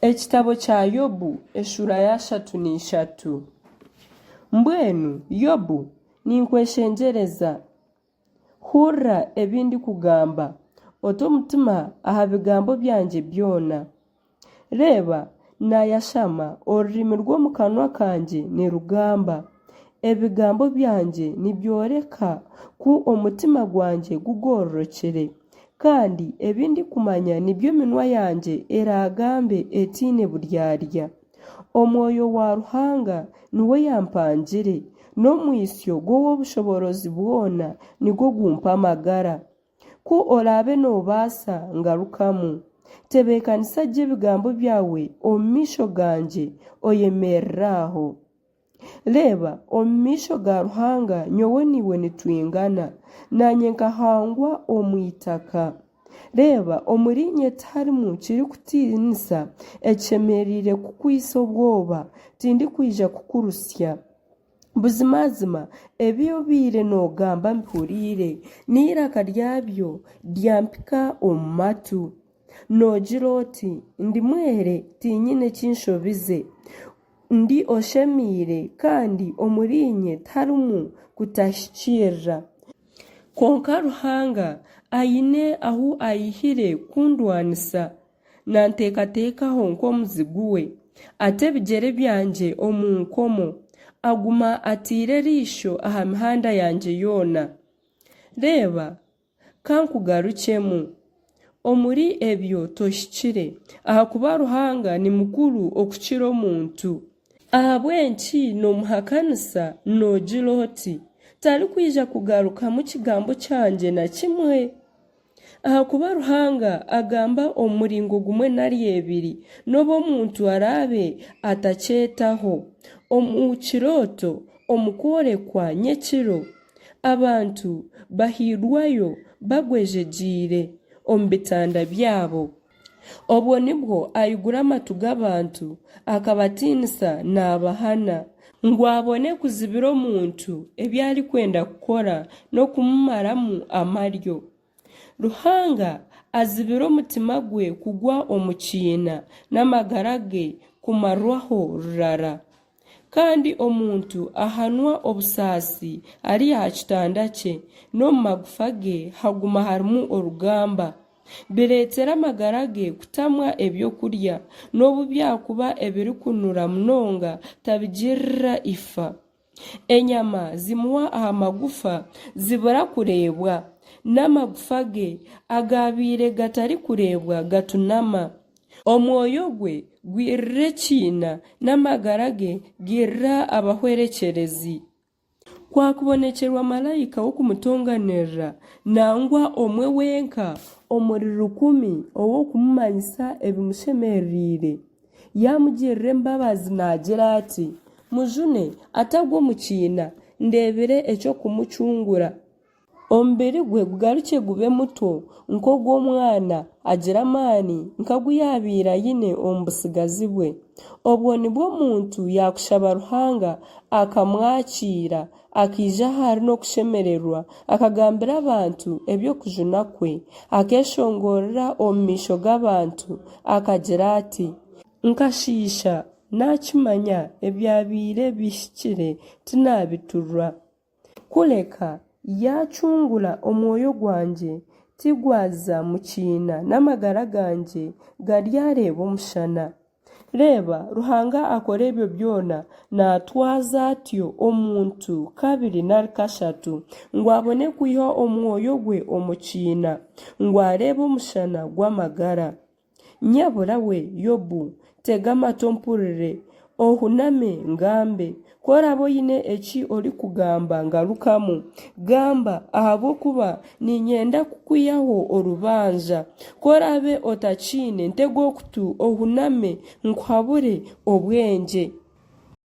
Ekitabo kya Yobu eshuura ya 33. Mbwenu Yobu, ninkweshengyereza, hurira ebi ndikugamba, ote omutima aha bigambo byangye byona. Reeba, naayashama, orurimi rw'omu kanwa kangye nirugamba. Ebigambo byangye nibyoreka ku omutima gwangye gugororokire, kandi ebi ndikumanya nibyo eminwa yangye eraagambe etaine buryarya. Omwoyo wa Ruhanga niwe yampangire, n'omwitsyo gw'Ow'obushoboorozi bwona nigwo gumpa amagara. Ku oraabe noobaasa, ngarukamu. Tebeekanisa gye ebigambo byawe omu maisho gangye, oyemerere aho. Reeba, omu maisho ga Ruhanga nyowe naiwe nitwingana, naanye nkahangwa omu itaka. Reeba, omuriinye tiharimu kirikutiinisa ekishemereire kukwitsa obwoba, tindikwija kukurusya. Buzimazima ebi obaire noogamba mbihuriire, n'eiraka ryabyo ryampika omu matu. Noogira oti, Ndi mwere, tiinyine ki nshobize. Ndi oshemeire, kandi omuriinye tiharimu kutahikiirira. Kwonka Ruhanga aine ahu aihire kundwanisa. Nanteekateekaho nk'omuzigu we, ata ebigyere byangye omu nkomo, aguma ataire eriisho aha mihanda yangye yoona. Reeba, ka nkugarukyemu, omuri ebyo tohikire, ahakuba Ruhanga ni mukuru okukira omuntu. Ahabw'enki noomuhakanisa noogira oti, Tarikwija kugarukamu kigambo kyangye na kimwe? Ahakuba Ruhanga agamba omu muringo gumwe nari ebiri, n'obu omuntu araabe atakyetaho. Omu kirooto, omu kworekwa nyekiro, abantu bahairwayo bagwejegyeire omu bitanda byabo. Obwo nibwo aigura amatu g'abantu, akabatiinisa naabahana, ngu abone kuzibira omuntu ebi arikwenda kukora n'okumumaramu amaryo. Ruhanga azibira omutima gwe kugwa omu kiina, n'amagara ge kumarwaho rurara. Kandi omuntu ahanwa obusaasi ari aha kitanda kye, n'omu magufa ge haguma harimu orugamba. Bireetera amagara ge kutamwa ebyokurya, n'obu byakuba ebirikunura munonga tabigirira ifa. Enyama zimuhwa aha magufa zibura kureebwa, n'amagufa ge agaabaire gatarikureebwa gatunama. Omwoyo gwe gwirira ekiina, n'amagara ge gairira abahwerekyerezi. Ku akubonekyerwa maraika w'okumutonganirira, nangwa omwe wenka omuri rukumi ow'okumumanyisa ebimushemerereire, yaamugirira embabazi naagira ati, Mujune atagwa omu kiina, ndeebire eky'okumucungura. Omubiri gwe gugarukye gube muto nk'ogw'omwana, agire amaani nk'agu yaabaire aine omu butsigazi bwe. Obwo nibwo omuntu yaakushaba Ruhanga akamwakiira, akaija ahu ari n'okushemererwa, akagambira abantu eby'okujuna kwe, akeeshongorera omu maisho g'abantu, akagira ati, Nkashiisha, naakimanya, ebyabaire bihikire tinaabiturwa. Kureka yaacungura omwoyo gwangye tigwaza mu kiina, n'amagara gangye garyareeba omushana. Reeba, Ruhanga akora ebyo byona naatwaza atyo omuntu kabiri nari kashatu, ngu abone kwiha omwoyo gwe omu kiina, ngu areebe omushana gw'amagara. Nyabura we Yobu, tega amatu ompurire, ohuname ngambe. Ku oraabe oine eki orikugamba ngarukamu. Gamba, ahabw'okuba niinyenda kukwihaho orubanja. Ku oraabe otakiine, ntega okutu ohuname nkuhabure obwengye.